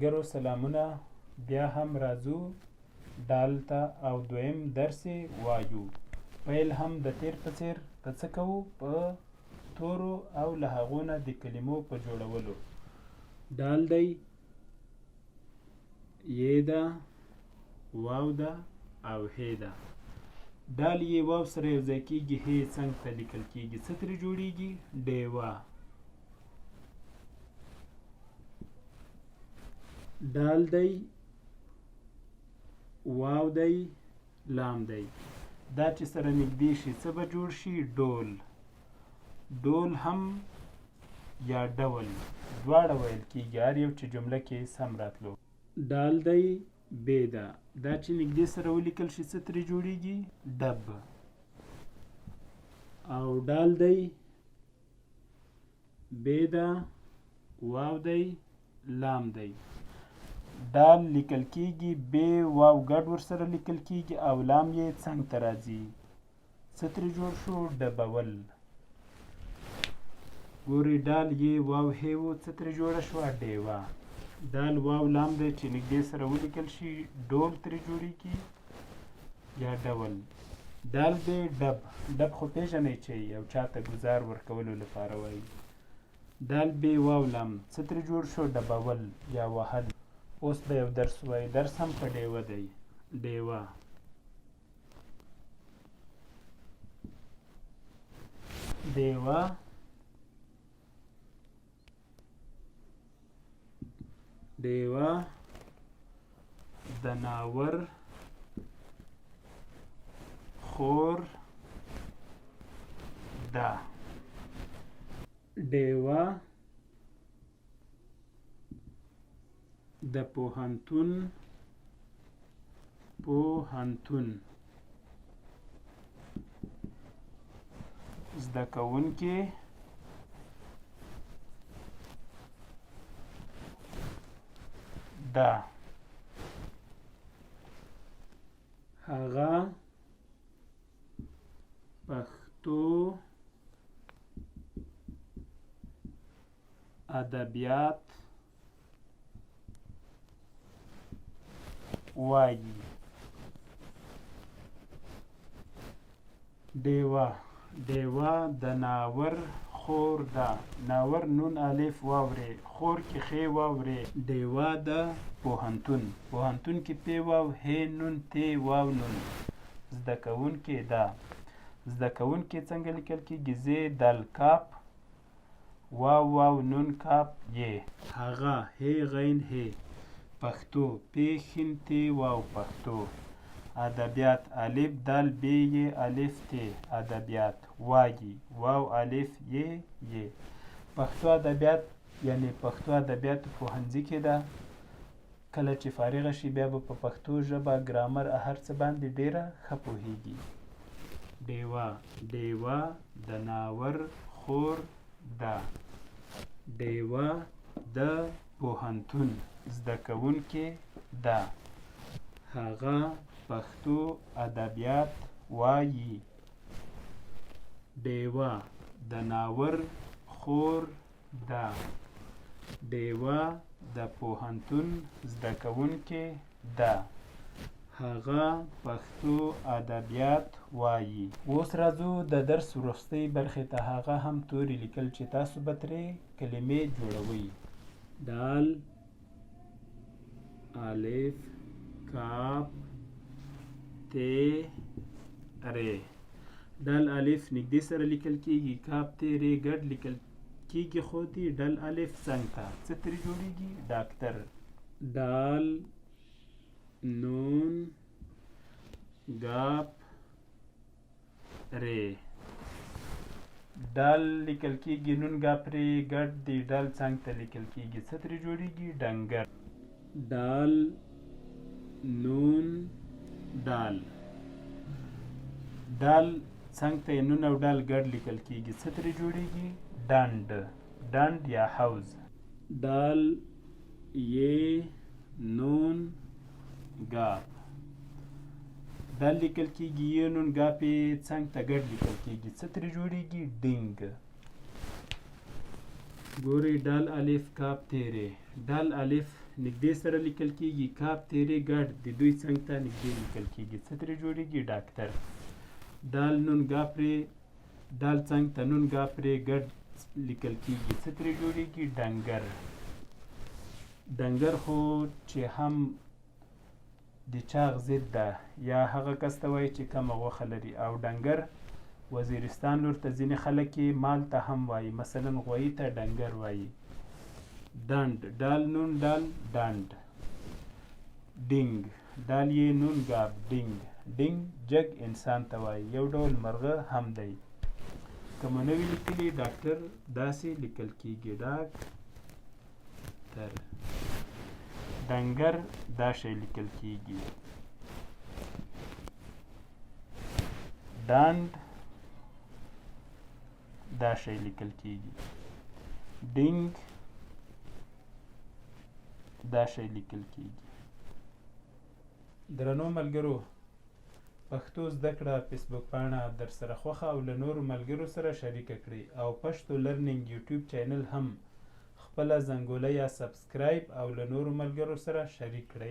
ملګرو سلامونه بیا هم راځو ډال ته او دویم درس یې وایو. پیل هم د تېر په څېر په څه کوو؟ په تورو او له هغو نه د کلمو په جوړولو. ډال دی، یې ده، واو ده او هې ده. ډال یې واو سره یو ځای کېږي، هې څنګ ته لیکل کېږي. څه ترې جوړېږي؟ ډېوه. ډال دی، واو دی، لام دی. دا چې سره نږدې شي څه به جوړ شي؟ ډول. ډول هم یا ډول دواړه ویل کېږي، هر یو چې جمله کې سم راتلو. ډال دی، بې ده. دا چې نږدې سره ولیکل شي څه ترې جوړېږي؟ ډب. او ډال دی، بې ده، واو دی، لام دی. ډال لیکل کېږي، بې واو ګډ ورسره لیکل کېږي او لام یې څنګ ته راځي. څه ترې جوړ شو؟ ډبول. ګورئ ډال یې واو هې وو، څه ترې جوړه شوه؟ ډېوه. ډال واو لام دی چې نږدې سره ولیکل شي ډول ترې جوړېږي یا ډول. ډال دی ډب. ډب خو پېژنئ چې یو چا ته ګوزار ورکولو لپاره وایي. ډال بې واو لام څه ترې جوړ شو؟ ډبول یا وهل. اوس به یو درس ووایو، درس هم په ډېوه دی. ډېوه. ډېوه ډېوه د ناور خور ده. ډېوه د پوهنتون پوهنتون زده کوونکې ده. هغه پښتو ادبیات وایي. ډېوه ډېوه د ناور خور ده. ناور نون الف واو رې، خور کې خې واو رې. ډېوه د پوهنتون پوهنتون کې پې واو هې نون تې واو نون زده کوونکې ده. زده کوونکې څنګه لیکل کېږي؟ زې دال کاف واو واو نون کاف یې. هغه، هې غین هې. پښتو، پې ښین تې واو پښتو. ادبیات، الف دال بې یې الف تې ادبیات. وایي، واو الف یې یې. پښتو ادبیات یعنې پښتو ادبیاتو پوهنځي کې ده. کله چې فارغه شي بیا به په پښتو ژبه، ګرامر هر څه باندې ډېره ښه پوهېږي. ډېوه ډېوه د ناور خور ده. ډېوه د پوهنتون زده کوونکې ده. هغه پښتو ادبیات وايي. ډېوه د ناور خور ده. ډېوه د پوهنتون زده کوونکې ده. هغه پښتو ادبیات وايي. اوس راځو د درس وروستۍ برخې ته، هغه هم توري لیکل چې تاسو به ترې کلمې جوړوئ. دال الف کاف ت ر. ډال الف نږدې سره لیکل کیږي، کاف ت ر ګډ لیکل کیږي، خو دي ډال الف څنګ ته څه ترې جوړیږي؟ ډاکتر. ډال نون ګاف رې. ډال لیکل کیږي، نون ګاف رې ګډ دی، ډال څنګ ته لیکل کیږي، څه ترې جوړیږي؟ ډنګر. ډال نون ډال. ډال څنګ ته یې نون او ډال ګډ لیکل کیږي، څه ترې جوړیږي؟ ډنډ. ډنډ یا حوض. ډال یې نون ګاف. ډال لیکل کیږي، یې نون ګاف یې څنګ ته ګډ لیکل کیږي، څه ترې جوړیږي؟ ډینګ. ګورئ ډال الف کاف تیرې. ډال الف نږدې سره لیکل کیږي، کاف تیرې ګډ د دوی څنګ ته نږدې لیکل کیږي. څه ترې جوړیږي؟ ډاکتر. دال نون ګاف رې، دال څنګ ته نون ګاف رې ګډ لیکل کیږي، څه ترې جوړیږي؟ ډنګر. ډنګر خو چې هم د چاغ ضد ده، یا هغه کس ته وایي چې کمه غوښه لري. او ډنګر وزیرستان لور ته ځینې خلک یې مال ته هم وایي، مثلا غویي ته ډنګر وایي. ډنډ، ډال نون ډال ډنډ. ډینګ، ډال یې نون ګاف ډینګ. ډینګ جګ انسان ته وایي، یو ډول مرغه هم دی. که مو نه وي لیکلي ډاکټر داسې لیکل کیږي، ډاک تر. ډنګر دا شی لیکل کیږي. ډانډ دا شی لیکل کیږي. ډینګ دا شی لیکل کیږي. درنو ملګرو، پښتو زده کړه فیسبوک پاڼه درسره خوښه او له نورو ملګرو سره شریکه کړئ، او پښتو لرنینګ یوټیوب چینل هم خپله زنګوله یا سبسکرایب او له نورو ملګرو سره شریک کړئ.